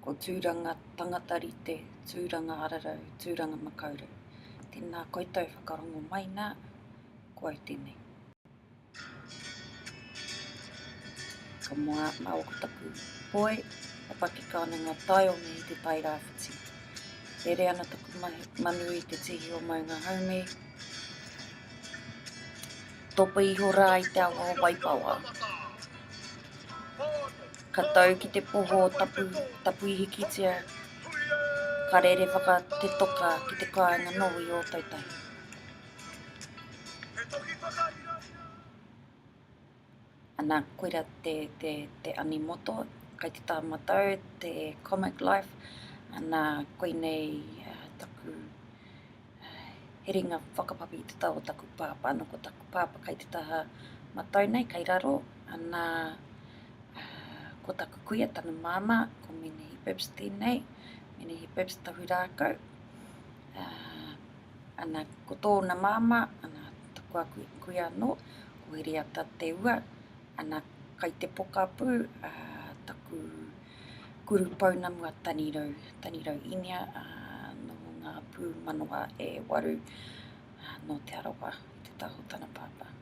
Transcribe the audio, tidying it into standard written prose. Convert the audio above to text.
Ko Tūranga tangata rite, Tūranga Ararau, Tūranga Makaurau. Tēnā koutou whakarongo mai nā, ko au tēnei. Ka moa māua ko taku poi, papakeka ana ngā tae o mihi te tai rāwhiti. Rere ana taku manu i te tihi o Maunga Haumi. Topa iho rā i te awa o Waipawa. Ka tau ki te poho o Tapu, Tapuihikitia, ka rere whaka te toka ki te kāinga noho i Ōtautahi. Ana, koira te, te, te animoto, kai te taha matau, te comic life, ana, koinei uh, taku uh, herenga whakapapi i te taha o taku pāpā. Ana, ko taku pāpā kai te taha matau nei, kai raro, ana, uh, ko taku kuia, tana māmā, ko Menehi Bibbs tēnei, Menehi Bibbs tahu rākau. Uh, Ana, ko tōna māmā, ana, taku aku kuia anō, ko Hiriata Te Ua, ana, kai te pokapū, ā, taku kuru pounamu a Tanirau, Tanirau Inia, ā, nō ngā pūmanawa e waru, ā, nō Te Arawa, i te taha o tana pāpā.